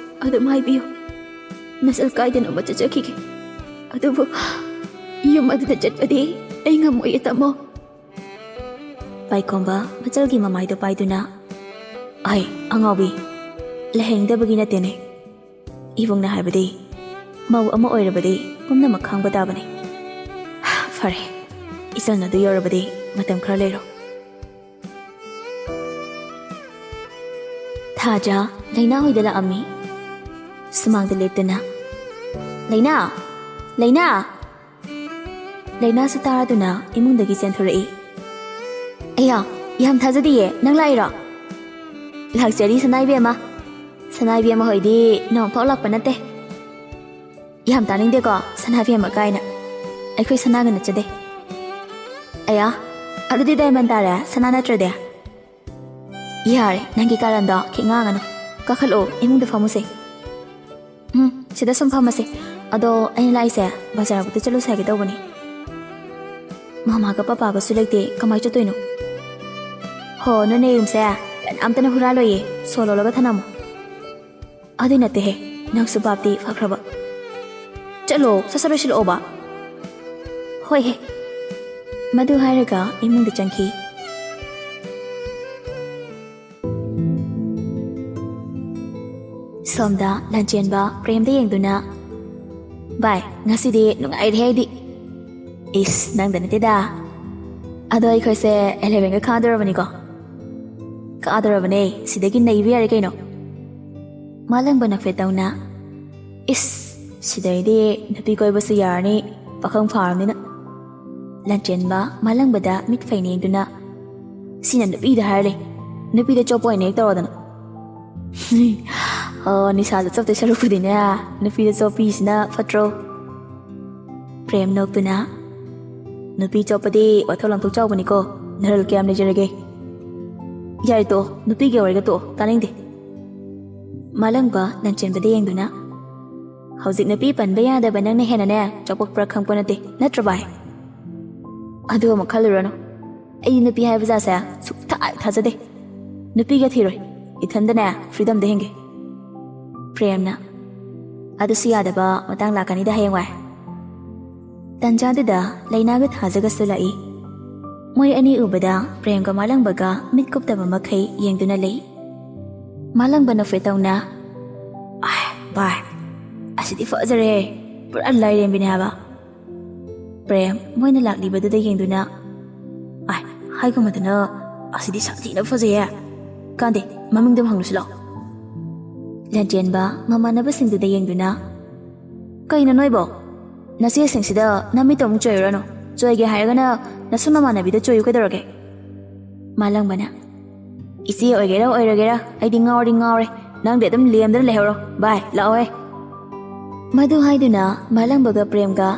ꯑꯗꯨꯝ ꯍꯥꯏꯕꯤꯌꯨ꯫ ꯅꯆꯜ ꯀꯥꯏꯗꯅꯣꯃ ꯆꯠꯆꯈꯤꯒꯦ꯫ ꯑꯗꯨꯕꯨ ꯌꯨꯝ ꯑꯗꯨꯗ ꯆꯠꯄꯗꯤ ꯑꯩ ꯉꯝꯃꯣꯏꯌꯦ, ꯇꯥꯃꯣ꯫ ꯄꯥꯏꯈꯣꯝꯕ ꯃꯆꯜꯒꯤ ꯃꯃꯥꯏꯗꯣ ꯄꯥꯏꯗꯨꯅ, "ꯑꯩ ꯑꯉꯥꯎꯕꯤ, ꯂꯩꯍꯟꯅꯤꯡꯗꯕꯒꯤ ꯅꯠꯇꯦꯅꯦ꯫ ꯏꯕꯨꯡꯅ ꯍꯥꯏꯕꯗꯤ ꯃꯧ ꯑꯃ ꯑꯣꯏꯔꯕꯗꯤ ꯄꯨꯝꯅꯃꯛ ꯈꯥꯡꯕ ꯇꯥꯕꯅꯤ꯫ ꯐꯔꯦ, ꯏꯆꯜ ꯑꯗꯨ ꯌꯧꯔꯕꯗꯤ ꯃꯇꯝ ꯈꯔ ꯂꯩꯔꯣ꯫" ꯊꯥꯖ ꯂꯩꯅꯥ ꯍꯣꯏꯗ ꯂꯥꯛꯑꯝꯃꯤ꯫ ꯁꯨꯃꯥꯡꯗ ꯂꯦꯞꯇꯨꯅ, "ꯂꯩꯅꯥ! ꯂꯩꯅꯥ!" ꯂꯩꯅꯥꯁꯨ ꯇꯥꯗꯨꯅ ꯏꯃꯨꯡꯗꯒꯤ ꯆꯦꯟꯊꯣꯔꯛꯏ꯫ "ꯑꯌꯥ, ꯌꯥꯝ ꯊꯥꯖꯗꯤꯌꯦ, ꯅꯪ ꯂꯥꯛꯏꯔꯣ?" "ꯂꯥꯛꯆꯔꯤ ꯁꯅꯥ ꯏꯕꯦꯝꯃ꯫ ꯁꯅꯥ ꯏꯕꯦꯝꯃ ꯍꯣꯏꯗꯤ ꯅꯣꯡꯐꯥꯎ ꯂꯥꯛꯄ ꯅꯠꯇꯦ꯫" "ꯌꯥꯝ ꯇꯥꯅꯤꯡꯗꯦꯀꯣ, ꯁꯅꯥ ꯏꯕꯦꯝꯃ ꯀꯥꯏꯅ꯫ ꯑꯩꯈꯣꯏ ꯁꯅꯥꯒ ꯅꯠꯆꯗꯦ꯫" "ꯑꯌꯥ, ꯑꯗꯨꯗꯤ ꯗꯥꯏꯃꯟ ꯇꯥꯔꯦ, ꯁꯅꯥ ꯅꯠꯇ꯭ꯔꯗꯤ?" "ꯌꯥꯔꯦ, ꯅꯪꯒꯤ ꯀꯥꯔꯟꯗꯣ ꯈꯤꯛ ꯉꯥꯡꯉꯅꯨ꯫ ꯀꯥꯈꯠꯂꯛꯑꯣ, ꯏꯃꯨꯡꯗ ꯐꯝꯃꯨꯁꯦ꯫" "ꯎꯝ, ꯁꯤꯗ ꯁꯨꯝ ꯐꯝꯃꯁꯦ꯫ ꯑꯗꯣ ꯑꯩꯅ ꯂꯥꯛꯏꯁꯦ ꯕꯖꯥꯔꯕꯨꯛꯇ ꯆꯠꯂꯨꯁꯦ ꯍꯥꯏꯒꯦ ꯇꯧꯕꯅꯤ꯫ ꯃꯃꯥꯒ ꯄꯄꯥꯒꯁꯨ ꯂꯩꯇꯦ, ꯀꯃꯥꯏ ꯆꯠꯇꯣꯏꯅꯣ?" "ꯍꯣ, ꯅꯣꯏ ꯌꯨꯝꯁꯦ ꯀꯅꯥꯝꯇꯅ ꯍꯨꯔꯥꯜꯂꯣꯏꯌꯦ, ꯁꯣ ꯂꯣꯜꯂꯒ ꯊꯅꯝꯃꯣ꯫" "ꯑꯗꯨꯏ ꯅꯠꯇꯦꯍꯦ, ꯅꯪꯁꯨ ꯚꯥꯞꯇꯤ ꯐꯈ꯭ꯔꯕ꯫" "ꯆꯠꯂꯣ, ꯁꯠ ꯁꯠ ꯂꯣꯏꯁꯤꯜꯂꯛꯑꯣꯕ꯫" "ꯍꯣꯏꯍꯦ꯫" ꯃꯗꯨ ꯍꯥꯏꯔꯒ ꯏꯃꯨꯡꯗ ꯆꯪꯈꯤ꯫ ꯁꯣꯝꯗ ꯂꯥꯟꯆꯦꯟꯕ ꯄ꯭ꯔꯦꯝꯗ ꯌꯦꯡꯗꯨꯅ, "ꯚꯥꯏ, ꯉꯁꯤꯗꯤ ꯅꯨꯡꯉꯥꯏꯔꯦ ꯑꯩꯗꯤ꯫" "ꯏꯁ, ꯅꯪꯗ ꯅꯠꯇꯦꯗ꯫ ꯑꯗꯣ ꯑꯩꯈꯣꯏꯁꯦ ꯑꯦꯂꯦꯚꯦꯟꯒ ꯀꯥꯗꯣꯔꯕꯅꯤꯀꯣ꯫" "ꯀꯥꯗꯣꯔꯕꯅꯦ, ꯁꯤꯗꯒꯤ ꯅꯩꯕ ꯌꯥꯔꯦ ꯀꯩꯅꯣ꯫" ꯃꯥꯂꯪꯕ ꯅꯣꯛꯐꯦꯠ ꯇꯧꯅ, "ꯏꯁ, ꯁꯤꯗꯩꯗꯤ ꯅꯨꯄꯤ ꯀꯣꯏꯕꯁꯨ ꯌꯥꯔꯅꯤ, ꯄꯥꯈꯪ ꯐꯥꯔꯕꯅꯤꯅ꯫" ꯂꯥꯟꯆꯦꯟꯕ ꯃꯥꯂꯪꯕꯗ ꯃꯤꯠ ꯐꯩꯅ ꯌꯦꯡꯗꯨꯅ, "ꯁꯤꯅ ꯅꯨꯄꯤꯗ ꯍꯥꯏꯔ ꯂꯩ, ꯅꯨꯄꯤꯗ ꯆꯣꯞꯄ ꯑꯣꯏꯅ ꯍꯦꯛ ꯇꯧꯔꯗꯅ꯫" "ꯑꯣ, ꯅꯤꯁꯥꯗ ꯆꯣꯞꯇꯣꯏ ꯁꯔꯨꯛꯄꯨꯗꯤꯅꯦ, ꯅꯨꯄꯤꯗ ꯆꯣꯞꯄꯤꯁꯤꯅ ꯐꯠꯇ꯭ꯔꯣ?" ꯄ꯭ꯔꯦꯝ ꯅꯣꯛꯇꯨꯅ, "ꯅꯨꯄꯤ ꯆꯣꯞꯄꯗꯤ ꯋꯥꯊꯣꯛ ꯂꯥꯟꯊꯣꯛ ꯆꯥꯎꯕꯅꯤꯀꯣ, ꯅꯔꯜ ꯀꯌꯥꯝ ꯂꯩꯖꯔꯒꯦ?" "ꯌꯥꯔꯦ ꯇꯣꯛꯑꯣ, ꯅꯨꯄꯤꯒꯤ ꯋꯥꯔꯤꯒ ꯇꯣꯛꯑꯣ, ꯇꯥꯅꯤꯡꯗꯦ꯫" ꯃꯥꯂꯪꯕ ꯂꯥꯟꯆꯦꯟꯕꯗ ꯌꯦꯡꯗꯨꯅ, ꯍꯧꯖꯤꯛ ꯅꯨꯄꯤ ꯄꯟꯕ ꯌꯥꯗꯕ ꯅꯪꯅ ꯍꯦꯟꯅꯅꯦ ꯆꯥꯎꯄꯛꯄ꯭ꯔꯥ ꯈꯪꯄꯣ ꯅꯠꯇꯦ, ꯅꯠꯇ꯭ꯔ ꯚꯥꯏ? ꯑꯗꯨ ꯑꯃꯨꯛ ꯈꯜꯂꯨꯔꯅꯨ, ꯑꯩ ꯅꯨꯄꯤ ꯍꯥꯏꯕ ꯖꯥꯠꯁꯦ ꯁꯨꯛꯊꯥ ꯊꯥꯖꯗꯦ꯫ ꯅꯨꯄꯤꯒ ꯊꯤꯔꯣꯏ, ꯏꯊꯟꯗꯅꯦ freedomꯗ ꯍꯤꯡꯒꯦ꯫ ꯄ꯭ꯔꯦꯝꯅ, ꯑꯗꯨꯁꯨ ꯌꯥꯗꯕ ꯃꯇꯥꯡ ꯂꯥꯛꯀꯅꯤꯗ ꯍꯌꯦꯡꯋꯥꯏ꯫ ꯇꯟꯖꯥꯗꯨꯗ ꯂꯩꯅꯥꯒ ꯊꯥꯖꯒꯁꯨ ꯂꯥꯛꯏ꯫ ꯃꯣꯏ ꯑꯅꯤ ꯎꯕꯗ ꯄ꯭ꯔꯦꯝꯒ ꯃꯥꯂꯪꯕꯒ ꯃꯤꯠ ꯀꯨꯞꯇꯕ ꯃꯈꯩ ꯌꯦꯡꯗꯨꯅ ꯂꯩ꯫ ꯃꯥꯂꯪꯕꯅ ꯐꯦꯠ ꯇꯧꯅ, "ꯑꯥꯏ, ꯚꯥꯏ, ꯑꯁꯤꯗꯤ ꯐꯖꯔꯦꯍꯦ, ꯄꯨꯔꯥ ꯂꯥꯏꯔꯦꯝꯕꯤꯅꯦ ꯍꯥꯏꯕ"꯫ ꯄ꯭ꯔꯦꯝ ꯃꯣꯏꯅ ꯂꯥꯛꯂꯤꯕꯗꯨꯗ ꯌꯦꯡꯗꯨꯅ, "ꯑꯥꯏ, ꯍꯥꯏꯒꯨꯝꯕꯗꯅ ꯑꯁꯤꯗꯤ ꯁꯥꯊꯤꯅ ꯐꯖꯩꯌꯦ꯫ ꯀꯥꯟꯗꯦ, ꯃꯃꯤꯡꯗꯣ ꯍꯪꯂꯨꯁꯤ ꯂꯥꯛꯑꯣ"꯫ ꯂꯟꯆꯦꯟꯕ ꯃꯃꯥꯟꯅꯕꯁꯤꯡꯗꯨꯗ ꯌꯦꯡꯗꯨꯅ, "ꯀꯩꯅꯣ ꯅꯣꯏꯕꯣ? ꯅꯆꯦꯁꯤꯡꯁꯤꯗ ꯅꯃꯤꯠꯇꯣ ꯑꯃꯨꯛ ꯆꯣꯏꯔꯨꯔꯅꯨ꯫ ꯆꯣꯏꯒꯦ ꯍꯥꯏꯔꯒꯅ ꯅꯁꯨ ꯅꯃꯥꯟꯅꯕꯤꯗ ꯆꯣꯏꯌꯨ ꯀꯩꯗꯧꯔꯒꯦ?" ꯃꯥꯂꯪꯕꯅ, "ꯏꯆꯦ ꯑꯣꯏꯒꯦꯔꯥ ꯑꯣꯏꯔꯣꯏꯒꯦꯔꯥ, ꯑꯩꯗꯤ ꯉꯥꯎꯔꯗꯤ ꯉꯥꯎꯔꯦ꯫ ꯅꯪꯗꯤ ꯑꯗꯨꯝ ꯂꯦꯝꯗꯅ ꯂꯩꯍꯧꯔꯣ꯫ ꯚꯥꯏ, ꯂꯥꯛꯑꯣꯍꯦ"꯫ ꯃꯗꯨ ꯍꯥꯏꯗꯨꯅ ꯃꯥꯂꯪꯕꯒ ꯄ꯭ꯔꯦꯝꯒ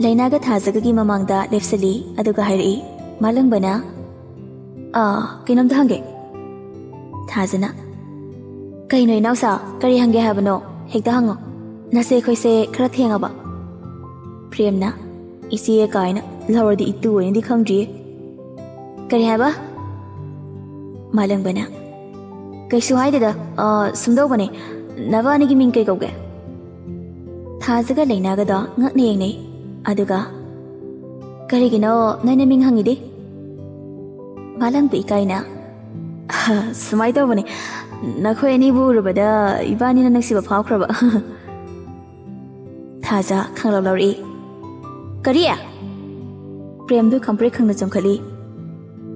ꯂꯩꯅꯥꯒ ꯊꯥꯖꯒꯒꯤ ꯃꯃꯥꯡꯗ ꯂꯦꯞꯁꯤꯜꯂꯤ, ꯑꯗꯨꯒ ꯍꯥꯏꯔꯛꯏ꯫ ꯃꯥꯂꯪꯕꯅ, "ꯑꯥ, ꯀꯩꯅꯣꯝꯇ ꯍꯪꯒꯦ"꯫ ꯊꯥꯖꯅ, "ꯀꯩꯅꯣ ꯏꯅꯥꯎꯁꯥ, ꯀꯔꯤ ꯍꯪꯒꯦ ꯍꯥꯏꯕꯅꯣ? ꯍꯦꯛꯇ ꯍꯪꯉꯣ꯫ ꯅꯆꯦ ꯑꯩꯈꯣꯏꯁꯦ ꯈꯔ ꯊꯦꯡꯉꯕ?" ꯄ꯭ꯔꯦꯝꯅ, "ꯏꯆꯦ ꯀꯥꯏꯅ ꯂꯥꯎꯔꯗꯤ ꯏꯇꯨ ꯑꯣꯏꯅꯗꯤ ꯈꯪꯗ꯭ꯔꯤꯌꯦ"꯫ "ꯀꯔꯤ ꯍꯥꯏꯕ?" ꯃꯥꯂꯪꯕꯅ, "ꯀꯩꯁꯨ ꯍꯥꯏꯗꯦꯗ, ꯑ, ꯁꯨꯝꯗꯧꯕꯅꯦ, ꯅꯕꯥꯅꯤꯒꯤ ꯃꯤꯡ ꯀꯩ ꯀꯧꯒꯦ?" ꯊꯥꯖꯒ ꯂꯩꯅꯥꯒꯗꯣ ꯉꯛꯅ ꯌꯦꯡꯅꯩ, ꯑꯗꯨꯒ, "ꯀꯔꯤꯒꯤꯅꯣ ꯅꯣꯏꯅ ꯃꯤꯡ ꯍꯪꯉꯤꯗꯤ?" ꯃꯥꯂꯪꯕ ꯏꯀꯥꯏꯅ, "ꯑ, ꯁꯨꯃꯥꯏꯅ ꯇꯧꯕꯅꯦ, ꯅꯈꯣꯏ ꯑꯅꯤꯕꯨ ꯎꯔꯨꯕꯗ ꯏꯕꯥꯅꯤꯅ ꯅꯨꯡꯁꯤꯕ ꯐꯥꯎꯈ꯭ꯔꯕ"꯫ ꯊꯥꯖ ꯈꯪꯂꯧ ꯂꯧꯔꯛꯏ꯫ "ꯀꯔꯤ?" ꯄ꯭ꯔꯦꯝꯗꯨ ꯈꯪꯄ꯭ꯔꯦꯛ ꯈꯪꯅ ꯆꯣꯡꯈꯠꯂꯤ꯫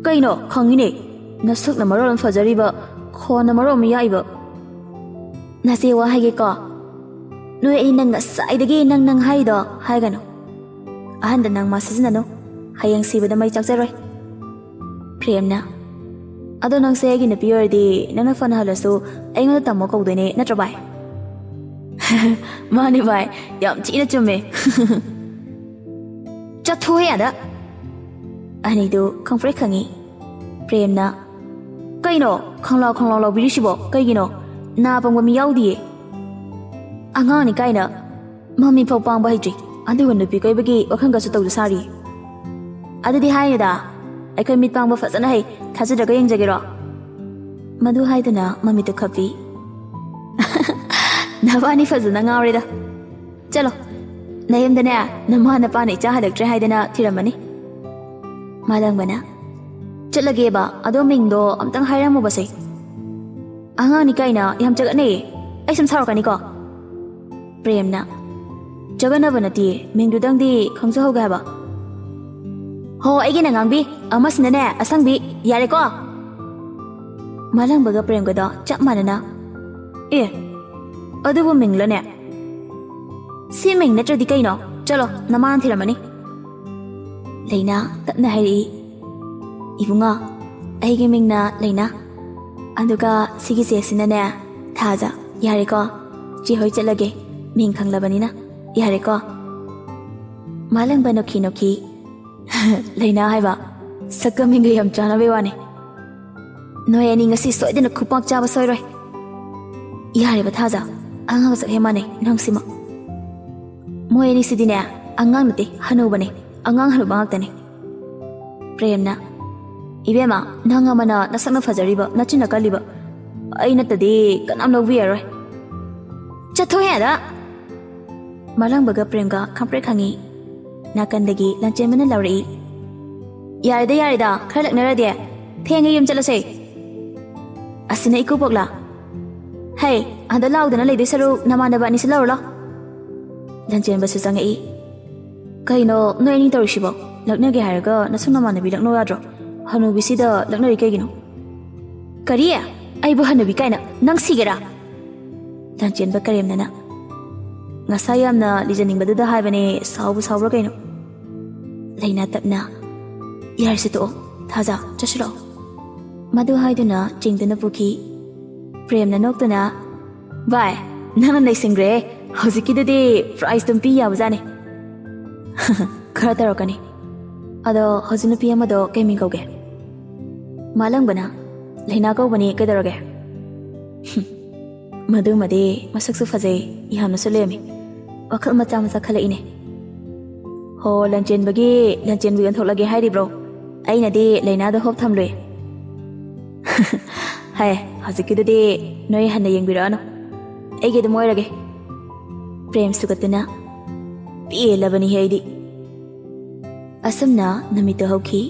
"ꯀꯩꯅꯣ, ꯈꯪꯉꯤꯅꯦ꯫ ꯅꯁꯛꯅ ꯃꯔꯣꯜ ꯑꯃ ꯐꯖꯔꯤꯕ, ꯈꯣꯟꯅ ꯃꯔꯣꯜ ꯑꯃ ꯌꯥꯛꯏꯕ꯫ ꯅꯆꯦ, ꯋꯥ ꯍꯥꯏꯒꯦꯀꯣ꯫ ꯅꯣꯏ ꯑꯅꯤ ꯅꯪ ꯉꯁꯥꯏꯗꯒꯤ ꯅꯪ ꯅꯪ ꯍꯥꯏꯗꯣ ꯍꯥꯏꯒꯅꯨ꯫ ꯑꯍꯟꯗ ꯅꯪ ꯃꯥ ꯁꯤꯖꯤꯟꯅꯅꯨ꯫ ꯍꯌꯦꯡ ꯁꯤꯕꯗ ꯃꯩ ꯆꯥꯛꯆꯔꯣꯏ"꯫ ꯄ꯭ꯔꯦꯝꯅ, "ꯑꯗꯣ ꯅꯪꯁꯦ ꯑꯩꯒꯤ ꯅꯨꯄꯤ ꯑꯣꯏꯔꯗꯤ ꯅꯪꯅ ꯐꯅ ꯍꯜꯂꯁꯨ ꯑꯩꯉꯣꯟꯗ ꯇꯥꯃꯣ ꯀꯧꯗꯣꯏꯅꯦ, ꯅꯠꯇ꯭ꯔꯣ ꯚꯥꯏ?" "ꯃꯥꯅꯦ ꯚꯥꯏ, ꯌꯥꯝ ꯊꯤꯅ ꯆꯨꯝꯃꯦ"꯫ "ꯆꯠꯊꯣꯛꯑꯦ ꯑꯗ"꯫ ꯑꯅꯤꯗꯨ ꯈꯪꯄ꯭ꯔꯦꯛ ꯈꯪꯉꯤ꯫ ꯄ꯭ꯔꯦꯝꯅ, "ꯀꯩꯅꯣ ꯈꯪꯂꯥꯎ ꯈꯪꯂꯥꯎ ꯂꯥꯎꯕꯤꯔꯤꯁꯤꯕꯣ? ꯀꯩꯒꯤꯅꯣ? ꯅꯥ ꯄꯪꯕ ꯃꯤ ꯌꯥꯎꯗꯤꯌꯦ꯫ ꯑꯉꯥꯡꯅꯤ ꯀꯥꯏꯅ ꯃꯃꯤꯠ ꯐꯥꯎ ꯄꯥꯡꯕ ꯍꯩꯇ꯭ꯔꯤ, ꯑꯗꯨꯒ ꯅꯨꯄꯤ ꯀꯣꯏꯕꯒꯤ ꯋꯥꯈꯜꯒꯁꯨ ꯇꯧꯖ ꯁꯥꯔꯤ꯫ ꯑꯗꯨꯗꯤ ꯍꯥꯏꯅꯨꯗ, ꯑꯩꯈꯣꯏ ꯃꯤꯠ ꯄꯥꯡꯕ ꯐꯖꯅ ꯍꯩ, ꯊꯥꯖꯗ꯭ꯔꯒ ꯌꯦꯡꯖꯒꯦꯔꯣ? ꯃꯗꯨ ꯍꯥꯏꯗꯨꯅ ꯃꯃꯤꯠꯇ ꯈꯞꯄꯤ꯫ ꯅꯕꯥꯅꯤ ꯐꯖꯅ ꯉꯥꯎꯔꯦꯗ꯫ ꯆꯠꯂꯣ, ꯅꯌꯨꯝꯗꯅꯦ ꯅꯃꯥ ꯅꯄꯥꯅ ꯏꯆꯥ ꯍꯜꯂꯛꯇ꯭ꯔꯦ ꯍꯥꯏꯗꯅ ꯊꯤꯔꯝꯃꯅꯤ꯫ ꯃꯥꯂꯪꯕꯅ, ꯆꯠꯂꯒꯦꯕ, ꯑꯗꯣ ꯃꯤꯡꯗꯣ ꯑꯝꯇꯪ ꯍꯥꯏꯔꯝꯃꯨꯕꯁꯦ꯫ ꯑꯉꯥꯡꯅꯤ ꯀꯥꯏꯅ ꯌꯥꯝ ꯆꯒꯠꯅꯩꯌꯦ, ꯑꯩ ꯁꯨꯝ ꯁꯥꯎꯔꯛꯀꯅꯤꯀꯣ꯫ ꯄ꯭ꯔꯦꯝꯅ, ꯆꯒꯠꯅꯕ ꯅꯠꯇꯦ, ꯃꯤꯡꯗꯨꯗꯪꯗꯤ ꯈꯪꯖꯍꯧꯒꯦ ꯍꯥꯏꯕ꯫ ꯍꯣ, ꯑꯩꯒꯤꯅ ꯉꯥꯡꯕꯤ, ꯑꯃꯁꯤꯅꯅꯦ ꯑꯁꯪꯕꯤ, ꯌꯥꯔꯦꯀꯣ? ꯃꯥꯂꯪꯕꯒ ꯄ꯭ꯔꯦꯝꯒꯗꯣ ꯆꯞ ꯃꯥꯟꯅꯅ, ꯑꯦ, ꯑꯗꯨꯕꯨ ꯃꯤꯡꯂꯅꯦ? ꯁꯤ ꯃꯤꯡ ꯅꯠꯇ꯭ꯔꯗꯤ ꯀꯩꯅꯣ? ꯆꯠꯂꯣ, ꯅꯃꯥꯅ ꯊꯤꯔꯝꯃꯅꯤ꯫ ꯂꯩꯅꯥ ꯇꯞꯅ ꯍꯥꯏꯔꯛꯏ, ꯏꯕꯨꯡꯉꯣ, ꯑꯩꯒꯤ ꯃꯤꯡꯅ ꯂꯩꯅꯥ꯫ ꯑꯗꯨꯒ ꯁꯤꯒꯤ ꯆꯦꯁꯤꯅꯅꯦ ꯊꯥꯖ꯫ ꯌꯥꯔꯦꯀꯣ, ꯆꯦ ꯍꯣꯏ ꯆꯠꯂꯒꯦ, ꯃꯤꯡ ꯈꯪꯂꯕꯅꯤꯅ꯫ ꯌꯥꯔꯦꯀꯣ꯫ ꯃꯥꯂꯪꯕ ꯅꯣꯛꯈꯤ ꯅꯣꯛꯈꯤ꯫ ꯂꯩꯅꯥ ꯍꯥꯏꯕ, ꯁꯛꯀ ꯃꯤꯡꯒ ꯌꯥꯝ ꯆꯥꯟꯅꯕꯩ ꯋꯥꯅꯤ꯫ ꯅꯣꯏ ꯑꯅꯤ ꯉꯁꯤ ꯁꯣꯏꯗꯅ ꯈꯨꯄꯥꯛ ꯆꯥꯕ ꯁꯣꯏꯔꯣꯏ꯫ ꯌꯥꯔꯦꯕ ꯊꯥꯖ, ꯑꯉꯥꯡ ꯆꯠ ꯍꯦꯛ ꯃꯥꯟꯅꯩ ꯅꯪꯁꯤꯃ꯫ ꯃꯣꯏ ꯑꯅꯤꯁꯤꯗꯤꯅꯦ, ꯑꯉꯥꯡ ꯅꯠꯇꯦ, ꯍꯅꯨꯕꯅꯦ, ꯑꯉꯥꯡ ꯍꯅꯨꯕ ꯉꯥꯛꯇꯅꯦ꯫ ꯄ꯭ꯔꯦꯝꯅ, ꯏꯕꯦꯝꯃ, ꯅꯪ ꯑꯃꯅ ꯅꯁꯛꯅ ꯐꯖꯔꯤꯕ, ꯅꯆꯤꯟꯅ ꯀꯜꯂꯤꯕ, ꯑꯩ ꯅꯠꯇꯗꯤ ꯀꯅꯥꯝ ꯂꯧꯕꯤꯔꯔꯣꯏ꯫ ꯆꯠꯊꯣꯛꯍꯦ ꯑꯗ! ꯃꯥꯂꯪꯕꯒ ꯄ꯭ꯔꯦꯝꯒ ꯈꯪꯄ꯭ꯔꯦꯛ ꯈꯪꯉꯤ꯫ ꯅꯥꯀꯟꯗꯒꯤ ꯂꯟꯆꯦꯟꯕꯅ ꯂꯥꯎꯔꯛꯏ, ꯌꯥꯔꯦꯗ, ꯌꯥꯔꯦꯗ, ꯈꯔ ꯂꯛꯅꯔꯗꯤ꯫ ꯊꯦꯡꯉꯦ, ꯌꯨꯝ ꯆꯠꯂꯁꯦ꯫ ꯑꯁꯤꯅ ꯏꯀꯨꯕꯣꯛꯂꯥ? ꯍꯩ, ꯑꯗ ꯂꯥꯎꯗꯅ ꯂꯩꯗꯣꯏ ꯁꯔꯨꯛ ꯅꯃꯥꯟꯅꯕ ꯑꯅꯤꯁꯤ ꯂꯧꯔꯨ ꯂꯥꯎ꯫ ꯂꯟꯆꯦꯟꯕꯁꯨ ꯆꯪꯉꯛꯏ꯫ ꯀꯩꯅꯣ ꯅꯣꯏ ꯑꯅꯤ ꯇꯧꯔꯤꯁꯤꯕꯣ? ꯂꯛꯅꯒꯦ ꯍꯥꯏꯔꯒ ꯅꯁꯨ ꯅꯃꯥꯟꯅꯕꯤ ꯂꯛꯅꯧ ꯌꯥꯗ꯭ꯔꯣ? ꯍꯅꯨꯕꯤꯁꯤꯗ ꯂꯛꯅꯔꯤ ꯀꯩꯒꯤꯅꯣ? ꯀꯔꯤ? ꯑꯩꯕꯨ ꯍꯅꯨꯕꯤ ꯀꯥꯏꯅ? ꯅꯪ ꯁꯤꯒꯦꯔꯥ? ꯂꯟꯆꯦꯟꯕ ꯀꯔꯦꯝꯅꯅ, ꯉꯁꯥꯏ ꯌꯥꯝꯅ ꯂꯤꯖꯅꯤꯡꯕꯗꯨꯗ ꯍꯥꯏꯕꯅꯦ, ꯁꯥꯎꯕꯨ ꯁꯥꯎꯕ꯭ꯔꯥ ꯀꯩꯅꯣ? ꯂꯩꯅꯥ ꯇꯞꯅ, ꯌꯥꯔꯦꯁꯦ ꯇꯣꯛꯑꯣ, ꯊꯥꯖ, ꯆꯠꯁꯤꯜꯂꯛꯑꯣ꯫ ꯃꯗꯨ ꯍꯥꯏꯗꯨꯅ ꯆꯤꯡꯗꯨꯅ ꯄꯨꯈꯤ꯫ ꯄ꯭ꯔꯦꯝꯅ ꯅꯣꯛꯇꯨꯅ, ꯚꯥꯏ, ꯅꯪꯅ ꯅꯩꯁꯤꯟꯈ꯭ꯔꯦꯍꯦ, ꯍꯧꯖꯤꯛꯀꯤꯗꯨꯗꯤ ꯄ꯭ꯔꯥꯏꯖ ꯑꯗꯨꯝ ꯄꯤ ꯌꯥꯕꯖꯥꯠꯅꯤ꯫ ꯈꯔ ꯇꯧꯔꯛꯀꯅꯤ꯫ ꯑꯗꯣ ꯍꯧꯖꯤꯛ ꯅꯨꯄꯤ ꯑꯃꯗꯣ ꯀꯩ ꯃꯤꯡ ꯀꯧꯒꯦ? ꯃꯥꯂꯪꯕꯅ, ꯂꯩꯅꯥ ꯀꯧꯕꯅꯤ, ꯀꯩꯗꯧꯔꯒꯦ? ꯃꯗꯨꯃꯗꯤ ꯃꯁꯛꯁꯨ ꯐꯖꯩ, ꯌꯥꯝꯅꯁꯨ ꯂꯦꯝꯃꯤ꯫ ꯋꯥꯈꯜ ꯃꯆꯥ ꯃꯆꯥ ꯈꯜꯂꯛꯏꯅꯦ꯫ ꯍꯣ, ꯂꯟꯆꯦꯟꯕꯒꯤ ꯂꯟꯆꯦꯟꯕꯤ ꯑꯣꯟꯊꯣꯛꯂꯒꯦ ꯍꯥꯏꯔꯤꯕ꯭ꯔꯣ? ꯑꯩꯅꯗꯤ ꯂꯩꯅꯥꯗ ꯍꯣꯞ ꯊꯝꯂꯨꯏ꯫ ꯍꯦ, ꯍꯧꯖꯤꯛꯀꯤꯗꯨꯗꯤ ꯅꯣꯏ ꯍꯟꯅ ꯌꯦꯡꯕꯤꯔꯛꯑꯅꯨ꯫ ꯑꯩꯒꯤ ꯑꯗꯨꯝ ꯑꯣꯏꯔꯒꯦ꯫ ꯄ꯭ꯔꯦꯝ ꯁꯨꯒꯠꯇꯨꯅ, ꯄꯦꯜꯂꯕꯅꯤꯍꯦ ꯑꯩꯗꯤ꯫ ꯑꯁꯨꯝꯅ ꯅꯨꯃꯤꯠꯇꯨ ꯍꯧꯈꯤ꯫